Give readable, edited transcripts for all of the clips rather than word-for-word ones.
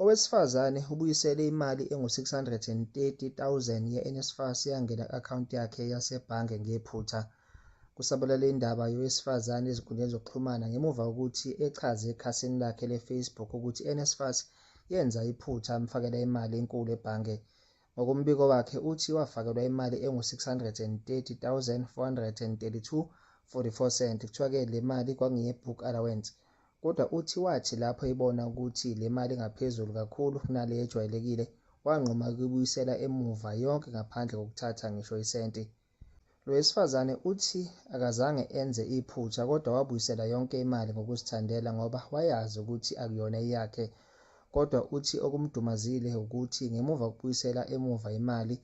Owesifazane ubuyisele imali engu-R630 000 ye-NSFAS eyangena ku-akhawunti yakhe yasebhange ngephutha. Kusabalale indaba yowesifazane ezinkundleni zokuxhumana ngemuva kokuthi echaze ekhasini lakhe le-Facebook ukuthi i-NSFAS yenza iphutha yamfakela imali enkulu ebhange. Ngokombiko wakhe uthi wafakelwa imali engu-R630 432.44. Kuthiwa-ke le mali kwakungeye-book allowance. Kodwa uthi wathi lapho ebona ukuthi le mali ingaphezulu kakhulu kunale ejwayelekile, wanquma ukuyibuyisela emuva yonke ngaphandle kokuthatha ngisho isenti. Lo wesifazane uthi akazange enze iphutha kodwa wabuyisela yonke imali ngokuzithandela ngoba wayazi ukuthi akuyona eyakhe. Kodwa uthi okumdumazile ukuthi ngemuva kokubuyisela emuva imali,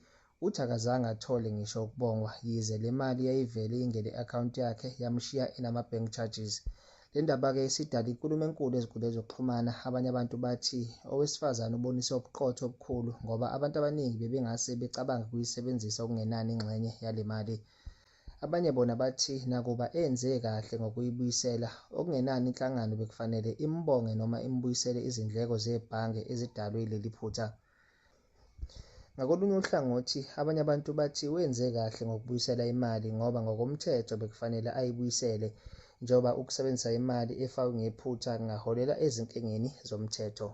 uthi akazange athole ngisho ukubongwa yize le mali yayivele ingene e-akhawunti yakhe yamshiya enama-bank charges. Le ndaba-ke isidala inkulumo enkulu ezinkundleni zokuxhumana. Abanye abantu bathi owesifazane ubonise ubuqotho obukhulu ngoba abantu abaningi bebengase becabange ukuyisebenzisa okungenani ingxenye yale mali. Abanye bona bathi nakuba enze kahle ngokuyibuyisela, okungenani inhlangano bekufanele imbonge noma imbuyisele izindleko zebhange ezidalwe yileli phutha. Ngakolunye uhlangothi, abanye abantu bathi wenze kahle ngokubuyisela imali ngoba ngokomthetho bekufanele ayibuyisele, njengoba ukusebenzisa imali efakwe ngephutha kungaholela ezinkingeni zomthetho.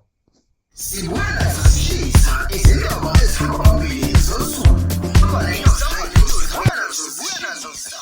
Sibuya nazo zishisa izindaba ezihamba phambili zosuku. Sibuya nazo zishisa.